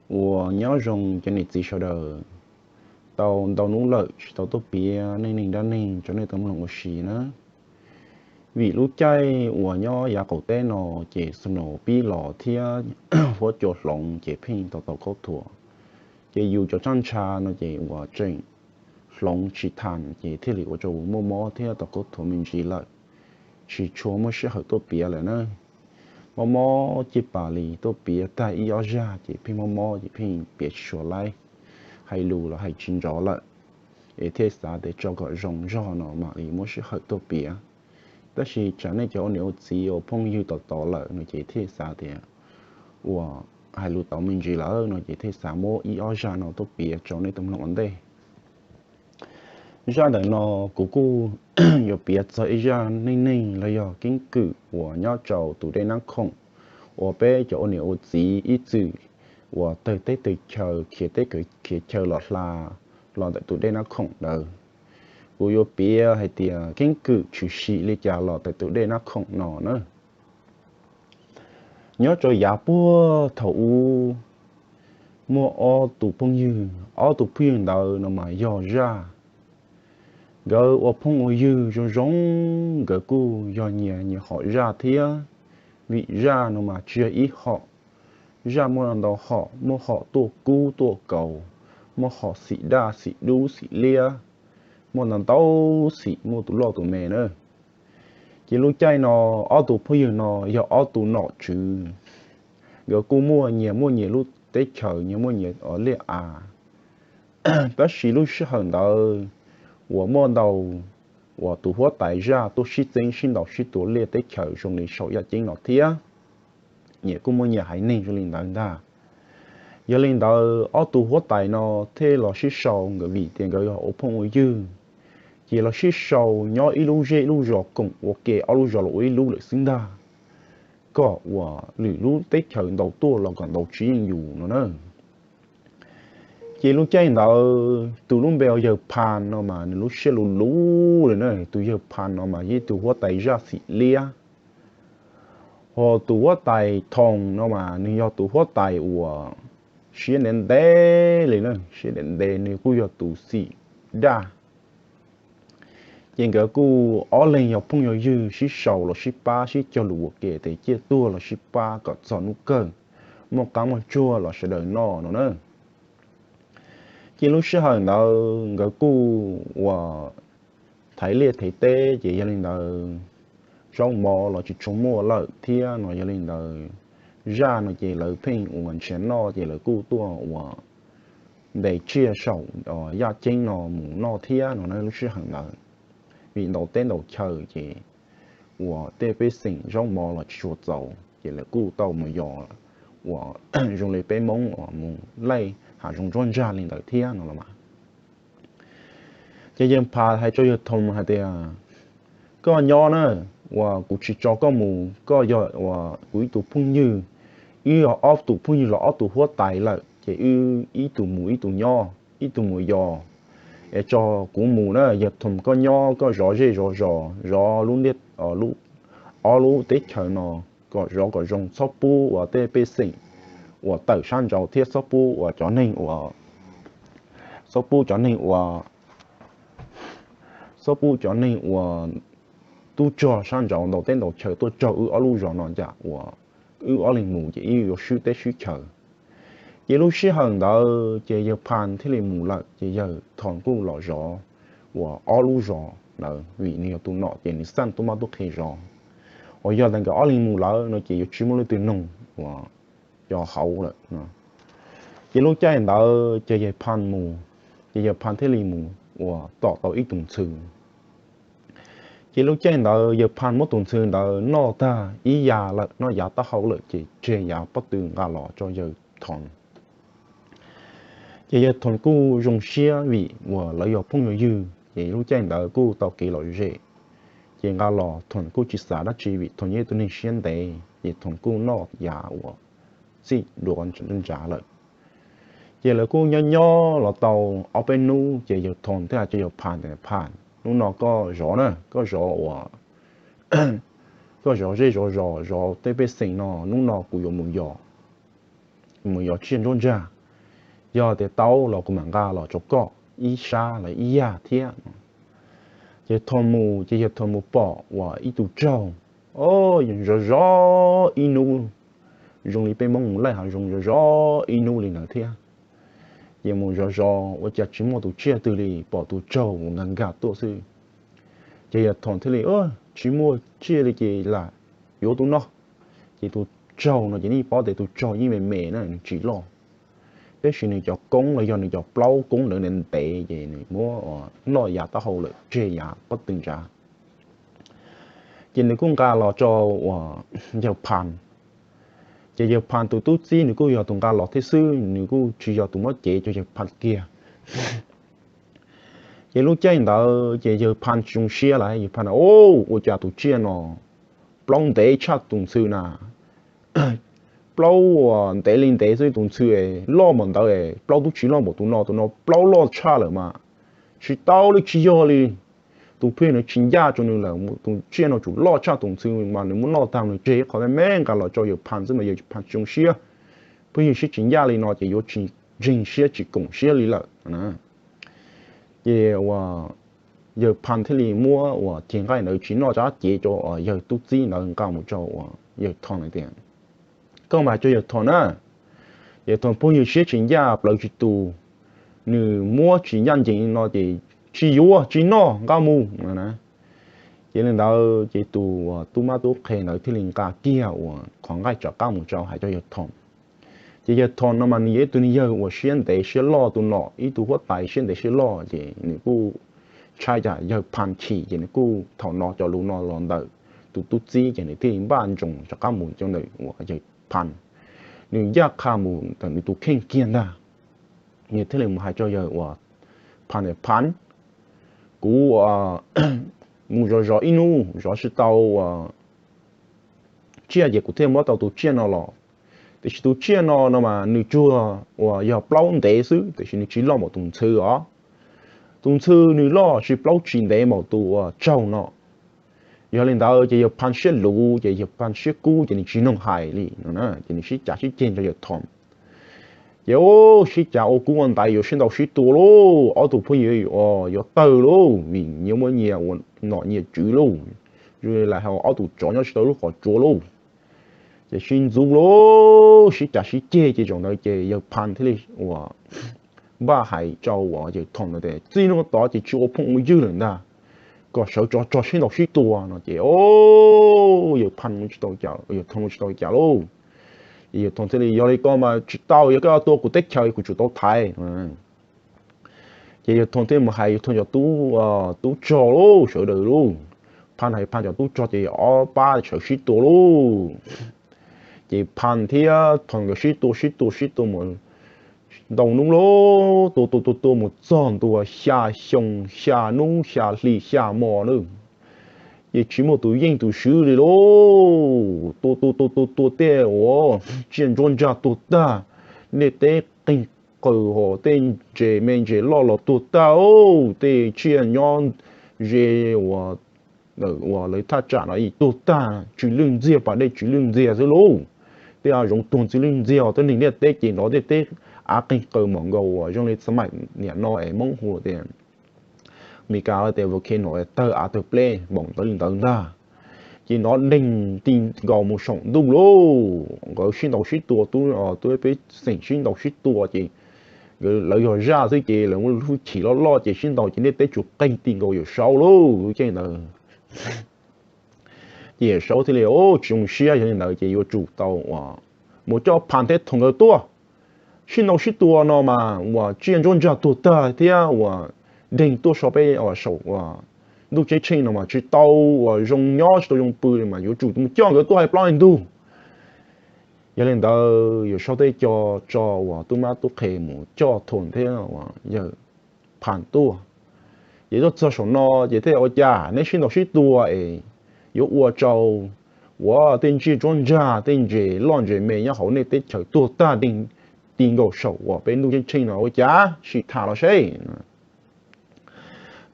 Uas nyob zoo cov niam txiv sawv daws, tau ntau hnub lawm tsis tau tuaj piav neej neeg dab neeg rau nej tau mloog ua si na. Vim lub caij uas nyob yav qaum teb no ces snow pib los thiab huab cua hloov ces pheej tau tau khaub thuas. Ces yus cov tsaj ntsha no ces uas tseem hloov tsis tau ces thiaj li ua rau muaj mob thiab tau khaub thuas me ntsis lawm, tsis tshua muaj sij hawm tuaj piav lawm na. Mob mob cij pas li tuaj piav tag ib ob zaj ces pheej mob mob ces pheej piav tsis tshua laib, hais lus los hais tsis nrov lawm. Es thiaj xav tias tso kom zoo zog no mam li muaj sij hawm tuaj piav. Tab sis tsam nej cov ua niam ua txiv ua phooj ywg tod tod lawm no ces thiaj xav tias uas hais lus tau me ntsis lawm no ces thiaj xav muab ib ob zaj no tuaj piav rau nej tau mloog ua ntej. Zaj ntawm no kuv kuj yuav piav txog ib zaj neej neeg los yog keeb kwm uas nyob rau tus dej Nab Khoom uas peb cov ua niam ua txiv ib txwm uas tawg teb tawg chaw khiav teb khiav chaw los hla los ntawm tus dej Nab Khoom ntawd. Kuv yuav piav hais tias keeb kwm tshwm sim li cas los ntawm tus dej Nab Khoom no na. Nyob rau yav puag thaum ub, muaj ob tug phooj ywg, ob tug phooj ywg ntawd no mas yog zaj. Nkawd ua phooj ua ywg zoo zoo, nkawd kuj yog nyias nyias hom zaj thiab, vim zaj no mas tsis yog ib hom, zaj muaj ntau hom, muaj hom tuaj kub tuaj kaus, muaj hom xim daj xim dub xim liab, muaj ntau ntau xim, muaj tus loj tus me na. Ces lub caij no ob tug phooj ywg no yog ob tug nom tswv, nkawd kuj muaj nyias muaj nyias lub teb chaws, nyias muaj nyias liaj av. Tab sis lub sij hawm ntawd uas muaj ntau uas tus huab tais zaj tuaj sib txeeb sib ntaus sib tua liaj teb chaws zoo li saum yaj ceeb no thiab, nyias kuj muaj nyias haiv neeg zoo li ntawd ntag. Yog li ntawd ob tug huab tais no thiaj los sib sau, nkawd vim tias nkawd yog ua phooj ua ywg, ces los sib sau nyob ib lub zej ib lub zos koom ua ke ob lub zos los ua ib lub lawm xwb ntag, kom uas lwm lub teb chaws ntaus tuaj los kom ntaus tsis yeej yus no na. Ces lub caij ntawd tus lub npe ua Yawg Phas no mas nws lub siab luv luv lawm na. Tus Yawg Phas no mas yog ib tug huab tais zaj xim liab, ho tus huab tais Thoom no mas nws yog tus huab tais uas siab ntev ntev li na, siab ntev ntev, nws kuj yog tus xim daj. Ces nkawd kuj ob leeg yog phooj yog ywg sib sau los sib pab sib cog lus ua ke tias ciaj tuag los sib pab kom txog hnub kawg, muaj qaab muaj tsuag los sawv daws noj no na. Ces lub sij hawm ntawd nkawd kuj uas thaiv liaj thaiv teb, ces yog li ntawd zaub mov los tsis tshua muaj lawm thiab no. Yog li ntawd zaj no ces lawv pheej uas nrhiav noj ces lawv kuj tuaj uas ntes tsiaj saum yaj ceeb no mus noj thiab no na. Lub sij hawm ntawd vim ntaus teb ntaus chaw ces uas tej pej xeem zaub mov los tsis tshua txaus ces lawv kuj tau mus yos uas zoo li peb Hmoob uas mus laij hav zoov nruab nrag li ntawd thiab no los mas. Ces Yawg Phas hais rau Yawg Thoom hais tias, koj nyob na, uas kuv tsis tso koj mus, koj yog uas kuv ib tug phooj ywg, wb yog ob tug phooj ywg los ob tug huab tais lawm ces wb ib tug mus ib tug nyob, ib tug mus yos, es tso kuv mus na. Yawg Thoom koj nyob koj zov zej zov zos, zov lub ntiaj, ob lub teb chaws no kom zov kom zoo, txhob pub uas tej pej xeem uas tawm sab nraud thiab txhob pub uas cov neeg uas, txhob pub cov neeg uas, txhob pub cov neeg uas tub rog sab nraud ntaus teb ntaus chaw tuaj raug wb ob lub zos no, yam uas wb ob leeg mus ces wb yuav swb teb swb chaw. Ces lub sij hawm ntawd ces Yawg Phas thiaj li mus lawm ces Yawg Thoom kuj los zov uas ob lub zos ntawd, vim nws yog tus nom ces nws xaj tuaj mab tuaj qhe zov. Uas yog tias nkawd ob leeg mus lawm no ces yuav tsis muaj leej twg noog uas cov hauv lawm. Ces lub caij ntawd ces Yawg Phas mus, ces Yawg Phas thiaj li mus uas tom tau ib tug ntxhw. Ces lub caij ntawd Yawg Phas muab tus ntxhw ntawd noj tag ib yav lawm, noj yav taub hau lawm ces tseg yav pob tw nqa los rau Yawg Thoom. Ces Yawg Thoom kuj zoo siab vim uas lawv yog phooj yog ywg, ces lub caij ntawd kuj tau kev lom zem. Ces nqa los Thoom kuj tsis xav dab tsi vim Thoom yog ib tug neeg siab ntev, ces Thoom kuj noj yav uas txij duav nrad lawm. Ces lawv kuj nyob nyob los tau ob peb hnub ces Yawg Thoom thiaj hais rau Yawg Phas tias, Phas, hnub no koj zov na, koj zov uas, koj zov zej zov zos, zov tej pej xeem no, hnub no kuv yuav mus yos, mus yos tsiaj nruab nrag. yog tias tau los kuv mam nqa los rau koj ib sab los ib yam thiab. Ces Thom mus ces yawg Thom mus pom uas ib tug tsaug, o, zov zov ib hnub, zoo li peb Hmoob mus laij hav zoov zov zov ib hnub li ntawd thiab. Ces mus zov zov ua cas tsis muaj tus tsiaj twg li, pom tus tsaug nkag nkag tuaj xwb. Ces yawg Thom thiaj li, tsis muaj tsiaj li ces lam yuav tus no. Ces tus tsaug no ces nej paub tias tus tsaug yeej me me na, nws tsis loj, tab sis nws cov koob los yog nws cov plaub koob ntawd ntev ntev ces nws muab noj yav taub hau lawm tseg yav pob tw ntsav. Ces nws kuj nqa los rau uas yawg Phas. Ces yawg Phas tus tub txib nws kuj yog tus nqa los thiab xwb, nws kuj tsis yog tus muab cev rau yawg Phas kiag. Ces lub caij ntawd ces yawg Phas tsis zoo siab lawm, yawg Phas, o, ua cas tus tsiaj no plaub ntev tshaj tus ntxhw na, plaub uas ntev li ntev xwb, tus ntxhw loj npaum ntawd, plaub tub tsis loj npaum tus no, tus no plaub loj tshaj lawm mas tsis tau li, tsis yog li. Tus phooj ywg no tsis ncaj rau nws lawm, tus tsiaj no tsum loj tshaj tus ntxhw mas nws muab noj tag nws tseg ib qho me me nqa los rau yawg Phas xwb mas yawg Phas tsis zoo siab. Phooj ywg siab tsis ncaj li no ces yuav tsis ntseeg siab tsis koom siab li lawm. Ces uas yawg Phas thiaj li muab uas ceg nqaij ntawd tsis noj rab cev rau uas yawg tub txib ntawd nqa mus rau uas yawg Thom na tias, koj mam hais rau yawg Thom na, yawg Thom phooj ywg siab tsis ncaj plaws tsis tus, nws muab tsis ncaj ncees li no ces tsis yuav tsis noj, nqa mus na. Ces li ntawd ces tus uas tub mab tub qhe ntawd thiaj li nqa kiag uas qhov nqaij rov qab mus rau hais rau yawg Thom. Ces yawg Thom no mas nws yog ib tug neeg yawg uas siab ntev siab loj tus nom, ib tug huab tais siab ntev siab loj, ces nws kuj ntshai cas yawg Phas chim ces nws kuj thaum no cov lus no los ntawm tus tub txib ces nws thiaj li npaj ntsoov rov qab mus rau ntawm uas yawg Phas. Nws ncaj qha mus ntawm nws tus kheej kiag ntag, nws thiaj li mus hais rau yawg uas Phas tias, Phas, kuv mus zov zov ib hnub zov tsis tau uas tsiaj ces kuv thiaj muab tau tus tsiaj no los. Tiam sis tus tsiaj no no mas nws tsuas uas yog plaub ntev xwb, tiam sis nws tsis loj npaum tus ntxhw os. Tus ntxhw nws loj, tiam sis plaub tsis ntev npaum tus uas tsaug no. Yog li ntawd ces yawg Phas siab luv ces yawg Phas siab kub ces nws tsis noog hais li no na, ces nws sib cav sib ceg nrog yawg Thom. Ces sib cav ua kub ua ntaiv yuav sib ntaus sib tua lauj, ob tug phooj ywg yuav tawg lauj, vim nyias muaj nyias ua nom nyias tswv lauj, zoo li lawv hais ob tug tsov nyob tsis tau lub qhov tsua lauj. Ces sib ntxub lauj, sib cav sib ceg ces zaum ntawd ces yawg Phas thiaj li uas npaj hais rau uas yawg Thom ntawd tias, txij hnub tod ces tsis ua phooj ua ywg lawm ntag, kom sawv tso tso sib ntaus sib tua no ces yawg Phas, yawg Thom tsis tau cas lauj. Ces yawg Thom thiaj li, yog li ko mas tsis tau, yog koj tua kuv teb chaws kuv tsum tau thaiv. Ces yawg Thom thiaj mus hais yawg Thom cov tub, tub rog lauj, sawv daws lauj, Phas hais Phas cov tub rog ces ob pab sawv sib tua lauj. Ces Phas thiab Thom nkawd sib tua sib tua sib tua mus ntau hnub lauj, tua tua tua tua mus txog ntua xya xyoo xya hnub xya hli xya hmo na, ces tsis muaj tus yeej tus swv li lauj. Tua tua tua tua tua tej uas tsiaj ntsuab ntsag tuag tag, ntiaj teb qeeg qws, ho tej ntses me ntses loj los tuag tag, tej tsiaj nyob ze uas uas lawv thaj tsam no tuag tag, tsw lwj ntxiag, pas dej tsw lwj ntxiag xwb lauj. Tej hav zoov tuag tsw lwj ntxiag, tej neeg ntiaj teb ces nrov, ntiaj teb av qeeg qws mom nkaus uas zoo li txaj maim niam no es Hmoob hu tias, Meskas tias volcano tawg av tawg pleb npaum ntawd li ntawd ntag. Ces nrov nreeg ti nkaus mus saum ntuj lauj. Nkawd sib ntaus sib tua, tub, tub pej xeem sib ntaus sib tua ces nkawd, lawv yog zaj xwb ces lawv muaj lub hwj chim loj loj ces sib ntaus ces ntiaj teb tsum qeeg ti nkaus Yawm Saub lauj. Lub caij ntawd ces Yawm Saub thiaj li tsis zoo siab, yog li ntawd ces yuav tsum tau uas mus coj Phas thiab Thom nkawd tuaj. Sib ntaus sib tua no mas uas tsiaj ntsuab ntsag tuag tag thiab uas nreeg tuaj so peb saum uas ntuj ceeb tsheej no mas tsis tau uas zoo nyob tsis tau zoo pw li mas yuav tsum mus coj nkawd tuaj hais plaub hais ntug. Yog li ntawd Yawm Saub thiaj co tso uas tub mab tub qhe mus coj Thom thiab uas yawg Phas tuaj. Ces tuaj txog saum no ces thiaj ua cas neb sib ntaus sib tua es yuav ua rau uas tej tsiaj ntsuab ntsag tej ntses loj ntses me nyob hauv nej teb chaws tuag tag nreeg ti nkaus saum uas peb ntuj ceeb tsheej no ua cas, sim tham los seb.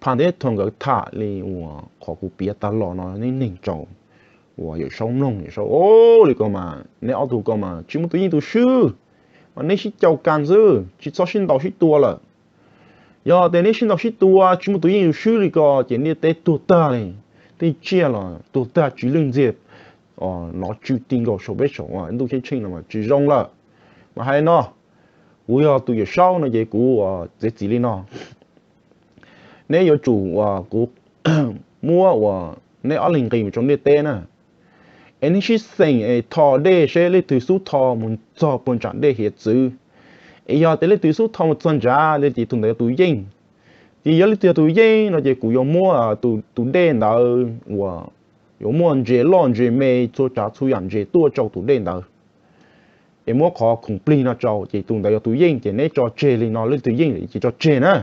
Phas thiab Thom nkawd tham li uas qhov kuv piav tag los no nej neeg rau uas Yawm Saub mloog, Yawm Saub, o, li ko mas neb ob tug ko mas tsis muaj tus yeej tus swb, mas neb sib caum kag xwb, tsis txhob sib ntaus sib tua lawm. Yog tias neb sib ntaus sib tua tsis muaj tus yeej tus swb li ko ces ntiaj teb tuag tag li, tej tsiaj los tuag tag tsis lwj ntxiag, nov tswj ti nkaus saum peb saum ntuj ceeb tsheej no mas tsis zoo lawm. Mas hais no, kuv yog tus Yawm Saub no ces kuv txiav txim li no. Neb yuav tsum uas kuv muab uas neb ob leeg nqis mus rau ntiaj teb na, es neb sib xeem es tho dej seb leej twg xub tho mus txog puag nram dej hiav txwv. Es yog tias leej twg xub tho mus txog nrad ces tus ntawd yog tus yeej. Ces yog leej twg yog tus yeej no ces kuv yuav muab tus dej ntawd uas yuav muaj ntses loj ntses me txhua tsav txhua yam ntses tuaj rau tus dej ntawd, es muab qhov khoom plig no rau ces tus ntawd yog tus yeej. Ces neb tso tseg li no, leej twg yeej ces tso tseg na.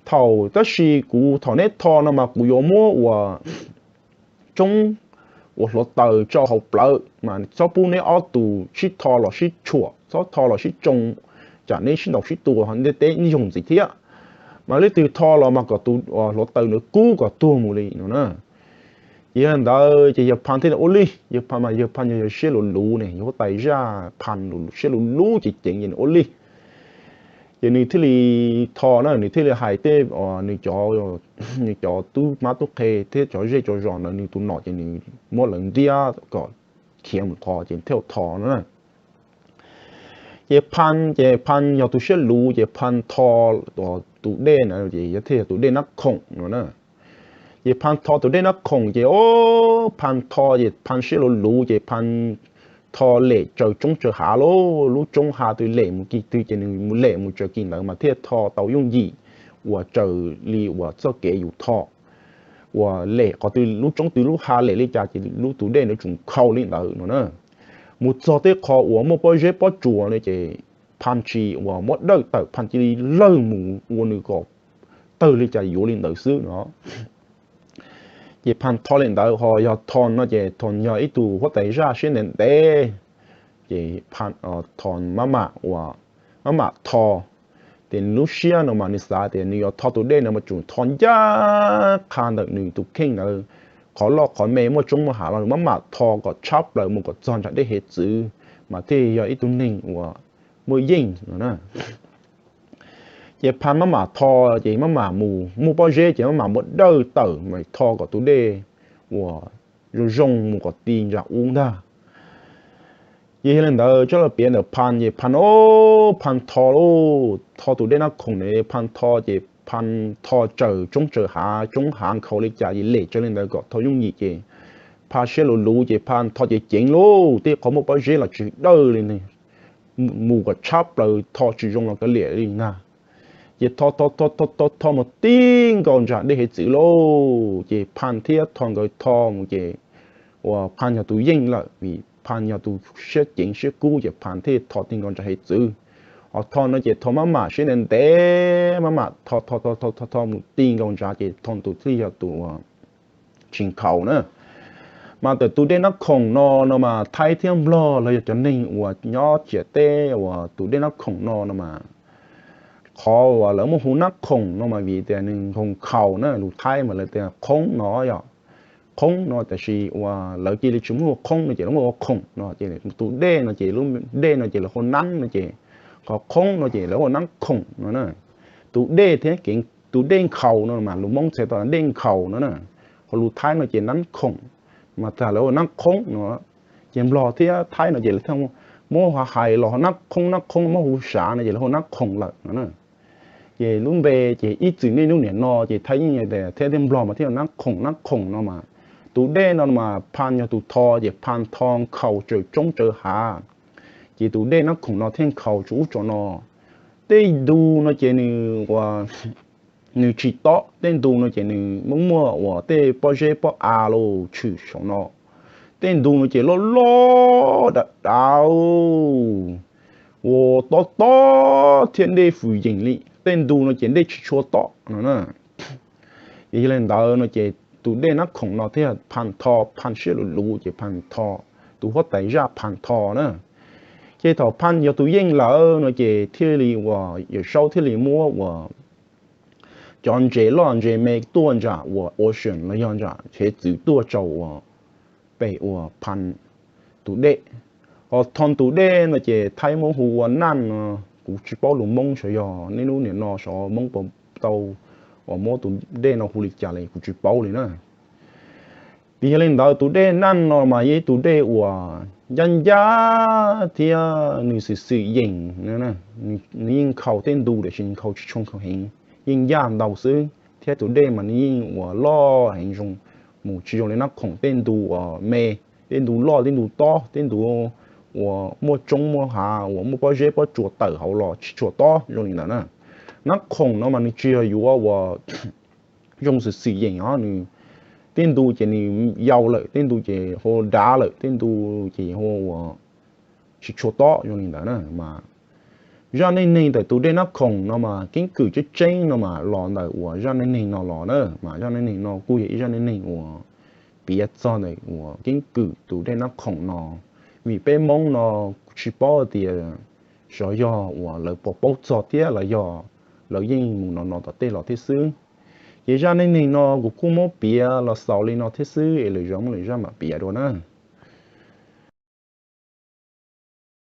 Thaum tab sis kuv thaum neb tho no mas kuv yuav muab uas tsoob uas hluav taws rau hauv plawv mas txhob pub neb ob tug sib tho los sib tshuam, txhob tho los sib tsoo, tsam neb sib ntaus sib tua ntiaj teb yoog ntxiv thiab. Mas leej twg tho los mas kom tus hluav taws ntawd kub kom tuag mus li no na. Ces yog li ntawd ces yawg Phas thiaj li ua li, yawg Phas mas yawg Phas yog yawg siab luv luv ne, yawg huab tais zaj Phas siab luv luv ces ceev ces nws ua li. Ces nws thiaj li tho na, nws thiaj li hais tej nws cov, nws cov tub mab tub qhe thiab cov zej cov zos ntawd, nws tus nom ces nws muab lawv ntiab kom khiav mus qhov ces thiaj tho no na. Ces Phas, ces Phas yog tus siab luv ces Phas tho tus dej na ces yog thiaj yog tus dej Nab Khoom no na. Ces Phas tho tus dej Nab Khoom ces o, Phas tho ces Phas siab luv luv ces Phas tho lem tsaws tsoob tsaws hav lauj, lub tsoob hav twg lem mus kis twg ces nws mus lem mus tsaws kis ntawd mas thiaj tho tau yooj yim uas raws li uas txoj kev yus tho uas lem qhov twg, lub tsoob twg lub hav lem li cas ces lub tus dej ntawd tsuas nkhaus li ntawd no na. Mus txog tej qhov uas muaj pob zeb pob tsuas no ces Phas tsis uas muab dawj tawm, Phas cia li lawg mus ua nws kom tawg li cas yuav li ntawd xwb no. Ces Phas tho li ntawd, ho yog Thon no ces Thon yog ib tug huab tais zaj siab ntev ntev, ces Phas, Thon maj mam uas maj mam tho. Ces nws lub siab no mas nws xav tias nws yuav tho tus dej no mas tsum tho ncaj qha ntawm nws tus kheej ntawd, qhov loj qhov me muaj tsoob muaj hav los nws maj mam tho kom tshab plaws mus kom txog nram dej hiav txwv, mas thiaj yog ib tug neeg uas muaj yeej no na. Ces Phas maj mam tho, ces maj mam mus muaj pob zeb ces maj mam muab dawj tawm mas tho kom tus dej uas zoo zoo mus kom ti nram ub ntag. Ces yog li ntawd tsob lawv piav ntawm Phas ces Phas o, Phas tho lauj, tho tus dej Nab Khoom na, Phas tho ces Phas tho tsaws tsoob tsaws hav, tsoob hav nkhaus li cas ces lem tsaws li ntawd kom tho yooj yim ces Phas siab luv luv ces Phas tho ces ceev lauj, tej qhov muaj pob zeb los tsis dawj li, mus kom tshab plaws tho tsis zoo los kav liam li ntag. Ces tho tho tho tho tho mus ti nkaus nram dej hiav txwv lauj, ces Phas thiab Thon nkawd tho mus ces uas Phas yog tus yeej lawm vim Phas yog tus siab ceev siab kub ces Phas thiaj tho ti nkaus nram hiav txwv. Ho Thon no ces Thon maj mam siab ntev ntev maj mam tho tho tho tho tho tho mus ti nkaus nrad ces Thon tus thiaj yog tus uas tsis nkhaus na. Mas ntawm tus dej Nab Khoom no, no mas Thaib thiab Nplog los yog cov neeg uas nyob ciam teb uas tus dej Nab Khoom no, no mas qhov uas lawv muaj hu Nab Khoom no mas vim tias nws nkhaus nkhaus na, lus Thaib mas lawv tias khoob no yom. Khoob no tiam sis uas lawv cia li tsis muaj hu khoob no ces lawv muaj hu khoom no ces tus dej no ces lub dej no ces lawv hu Nab no ces qhov khoob no ces lawv hu Nab Khoom no na. Tus dej thiab kev, tus dej nkhaus no mas lus Hmoob txhais tau dej nkhaus no na. Ho lus Thaib no ces Nab Khoom, mas tag lawv hu Nab Khoob no. Ces Nplog thiab Thaib no ces lawv thiaj muab hais los Nab Khoob, Nab Khoob muab hu sav no ces lawv hu Nab Khoom lawm no na. Ces lub npe ces ib txwm niaj hnub niam no ces Thaib yeej thiab, thiab Nplog mas thiaj Nab Khoom, Nab Khoom no mas. Tus dej no mas Phas yog tus tho ces Phas tho nkhaus tsaws tsoob tsaws hav, ces tus dej Nab Khoom no thiaj nkhaus tsaws ub tsaws no. Tej ntu no ces nws ua, nws tsis tob, tej ntu no ces nws muaj muaj uas tej pob zeb pob av los tshwm saum no. Tej ntu no ces loj loj dav dav, ua tob tob thiab dej fwm yees li. Tej ntu no ces dej tsis tshua tob no na. Ces yog li ntawd no ces tus dej Nab Khoom no thiaj Phas tho, Phas siab luv luv ces Phas tho, tus huab tais zaj Phas tho na. Ces thaum Phas yog tus yeej lawm no ces thiaj li uas Yawm Saub thiaj li muab uas cov ntses loj ntses me tuaj nram uas ocean los yog nram hiav txwv tuaj rau uas pem uas Phas tus dej. Ho thon tus dej no ces Thaib muab hu ua Naj no, kuv tsis paub lus Hmoob sav, yog niaj hnub nim no sav Hmoob puas tau uas muab tus dej no hu li cas li kuv tsis paub li na. Vim yog li ntawd tus dej Naj no mas yog ib tus dej uas ncaj ncaj thiab nws xwm xwm yeem, nws yeej nkhaus tej ntu tiam sis nkhaus tsis tshua nkhaus heev, yeej ncaj ntau xwb. Thiab tus dej mas nws yeej uas loj heev, zoo mus tsis zoo li Nab Khoom tej ntu uas me, tej ntu loj tej ntu tob tej ntu uas muaj tsoob muaj hav uas muaj pob zeb pob tsuas tawm hauv los tsis tshua tob zoo li ntawd na. Nab Khoom no mas nws tsis yog yuav uas zoo xwm xwm yeem os, nws tej ntu ces nws yau lawm, tej ntu ces hu dav lawm, tej ntu ces hu uas tsis tshua tob zoo li ntawd na. Mas zaj neej neeg ntawm tus dej Nab Khoom no mas keeb kwm tseeb tseeb no mas los ntawm uas zaj neej neeg no los na. Mas zaj neej neeg no kuj yog ib zaj neej neeg uas piav txog ntawm uas keeb kwm tus dej Nab Khoom no, vim peb Hmoob no kuv tsis paub tias xyov yog uas lawv puas paub txog thiab los yog lawv yeej mus no no tom tej los thiab xwb. Ces zaj neej neeg no kuv kuj muab piav los xaus li no thiab xwb es lwm zaus muaj lwm zaj mam piav dua na.